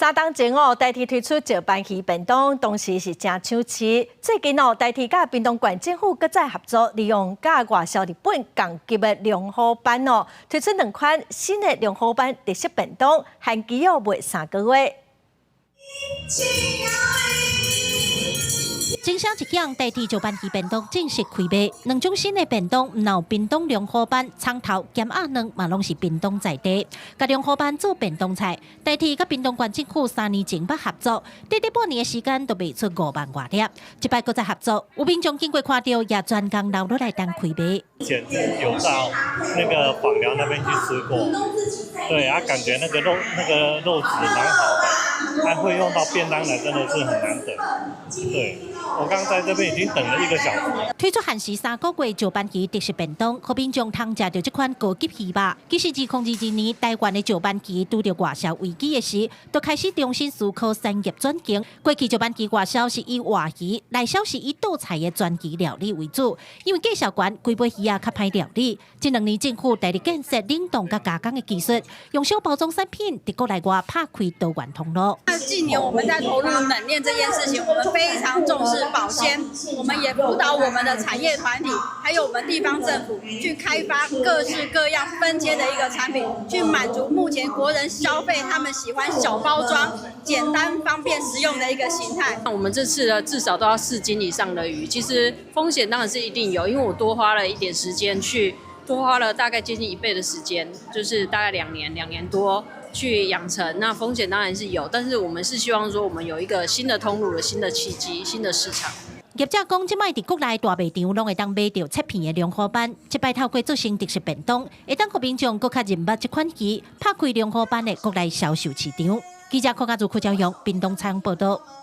3冬前哦，台鐵推出石斑魚便當，當時是誠搶市。最近哦，台鐵佮屏東縣政府閣再合作，利用佮外銷日本仝級的龍虎斑哦，推出兩款新的龍虎斑特色便當，限期哦賣3個月。鐘聲一響，台鐵石斑魚便當正式開賣。兩種新的便當，毋但屏東龍虎斑、蔥頭、鹹鴨卵，嘛攏是屏東在地。共龍虎斑做便當菜，台鐵佮屏東縣政府3年前捌合作，短短半年的時間就賣出5萬外粒。這擺閣再合作，有民眾經過看著，也專工留落來等開賣。以前有到那個枋寮那邊去吃過，對啊，感覺那個肉質蠻好的，還會用到便當來，真的是很難得。對，我剛在這邊已經等了1個小時。推出限時3個月石斑魚特色便當，予民眾通食著這款高級魚肉。其實2022年台灣的石斑魚拄著外銷危機的時，就開始重新思考產業轉型。過去石斑魚外銷是以活魚，內銷是以倒菜的專魚料理為主，因為價數懸，規尾魚仔較歹料理。這2年政府大力建設冷凍佮加工的技術，用小包裝產品佇國內外拍開多元通路。近年我們在投入冷鏈這件事情，我們非常重視保鮮，我們也輔導我們的產業團體，還有我們地方政府去開發各式各樣分階的一個產品，去滿足目前國人消費他們喜歡小包裝、簡單方便食用的一個形態。那我們這次呢，至少都要4斤以上的魚，其實風險當然是一定有，因為我多花了一點時間去，多花了大概接近一倍的時間，就是大概2年、2年多。去養成，那風險當然是有，但是我們是希望說，我們有一個新的通路的新的契機、新的市場。業者講，這擺佇國內大賣場攏會當買著切片的龍虎斑，這擺透過做成特色便當，會當予民眾閣較認捌這款魚，拍開龍虎斑的國內銷售市場。記者柯家祖、柯昭勇，屏東採訪報導。